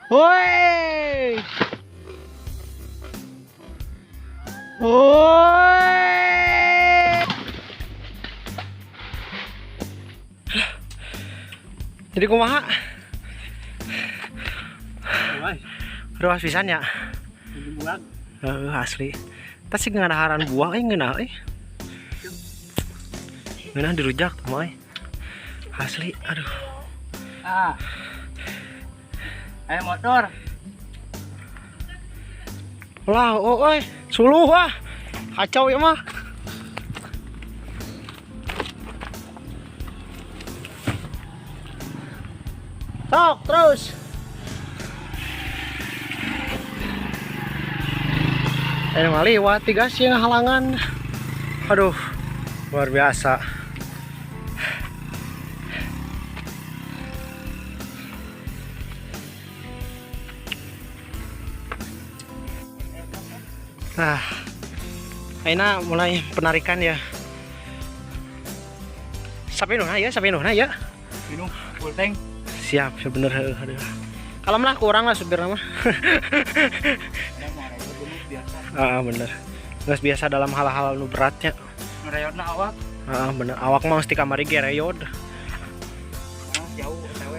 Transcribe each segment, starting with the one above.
Woi. Woi. Jadi kumaha? Ruas pisan ya. Heeh, asli. Tas sih ngadaharan buah euy ngeunah euy. Ngeunah dirujak mah euy. Asli, aduh. Ah. Ayo motor. Lah, oh euy, suluh ah. Kacau ya mah. Sok terus. Ngaliwat tiga sih halangan. Aduh, luar biasa. Nah, ayeuna mulai penarikan ya. Sapinuhna ya, sapinuhna ya. Minum full tank. Siap, ya bener heuh, aduh. Kalem lah kurang lah supir mah. Ada mau reyot dulu biasa. Ah, bener. Nggak biasa dalam hal-hal nu beratnya. Ngereyotna awak. Ah, bener. Awak mah mesti kamari ge reyod. Ah, jauh OTW.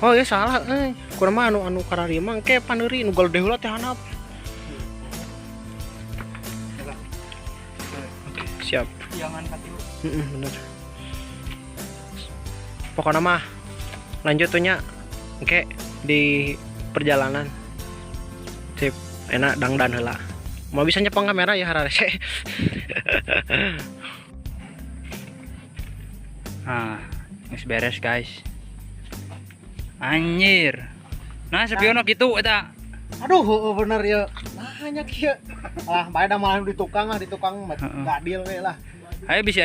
Oh ya salah euy. Kurang mah anu anu karari mah engke paneuri nu galede heula teh handap. Oke, siap. Jangan katilu. Heeh, bener. Pokoknya mah lanjut tuh nya. Oke, di perjalanan. Sip, enak dangdan heula. Mau bisa nyepeng kamera ya hararese. Ah, geus beres guys. Anjir. Nah, sepiono kitu eta. Aduh, heueuh bener ya. Nah, nya kieu. Lah, bae da malah di tukang lah, di tukang mah Heeh. gadil we lah. Ayo bisa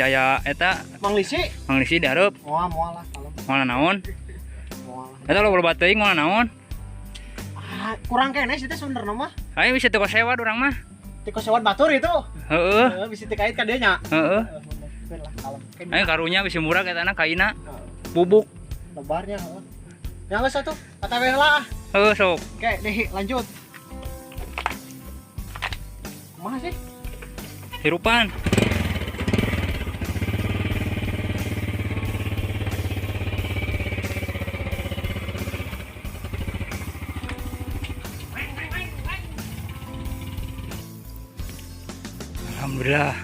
aya eta Mang Lisi, Mang Lisi dihareup. Moal moal lah kalem. Moal naon? Moal lah. Eta lo loba teuing moal naon? Ah, kurang kene sih teh sebenarnya mah. Ayo bisa teu sewa urang mah. Tiko sewan batur itu. Heeh. Heeh, bisa dikait ka dieu nya. Heeh. Heeh, bener. Lah kalem. Kayak Ayo karunya bisa murah eta na kaina. Heeh, Bubuk. lebarnya heeh. Ya geus atuh, OTW heula ah. Heeh, sok. Oke, deh lanjut. Kumaha sih? Hirupan. Alhamdulillah.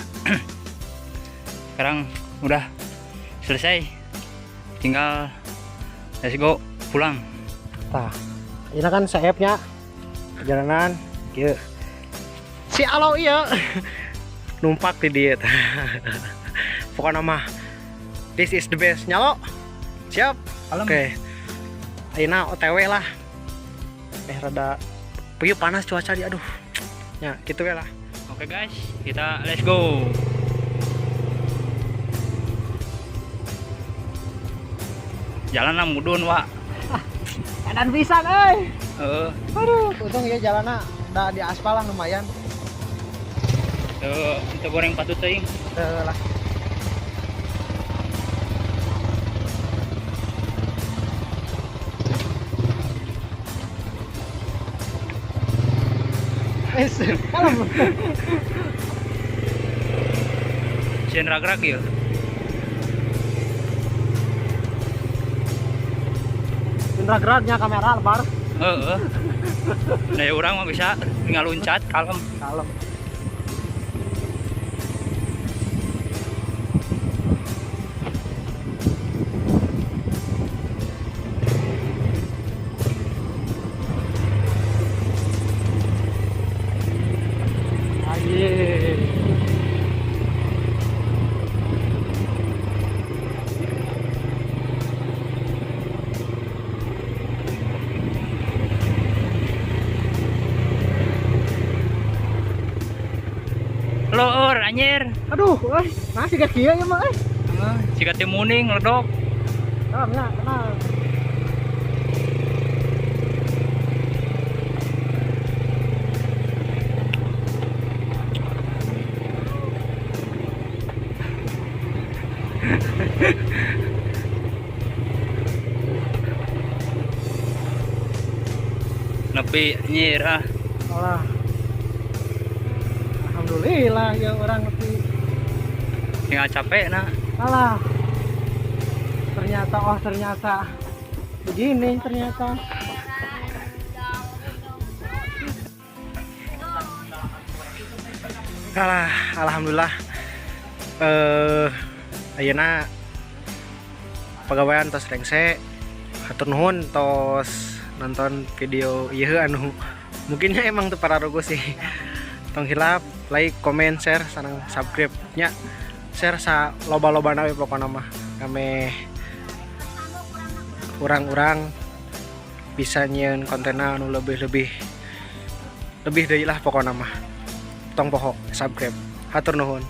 Sekarang udah selesai. Tinggal let's go pulang. Tah, ini kan seepnya perjalanan kieu. Si alo iya numpak di dieu. Pokoknya mah this is the best nyalo. Siap. Kalem. Oke. Ayeuna OTW lah. Rada puyuh panas cuaca di aduh. Ya, gitu we lah. Oke guys, kita let's go. Jalan lah mudun, Wak. Edan pisan euy. Heeh. Aduh, untung ya jalanna udah di aspal lah lumayan. Tuh, untuk goreng patut teuing. Teu lah. Es, kalem. Sieun rag-rag ieu. Rag-ragnya kamera lebar. Heeh. Nah, urang mah bisa tinggal loncat kalem. Kalem. Anjir. Loor anjir. Aduh, euy, nah siga kieu ya mah euy. Heeh, siga teu muning ledok. Tenang ya, tenang. Nepi nyir ah. Alah. Alhamdulillah ya urang nepi. Tinggal capek nah. Alah. Ternyata, oh, ternyata begini ternyata. Alah, alhamdulillah. Ayeuna pagawean tos rengse. Hatur nuhun tos nonton video ieu anu mungkinnya emang tuh para rogo sih. Tong hilap like, comment, share, sareng subscribe nya. Share sa loba-lobana we pokona mah. Kame urang-urang bisa nyieun kontenna anu lebih-lebih lebih deui lah pokona mah. Tong poho subscribe. Hatur nuhun.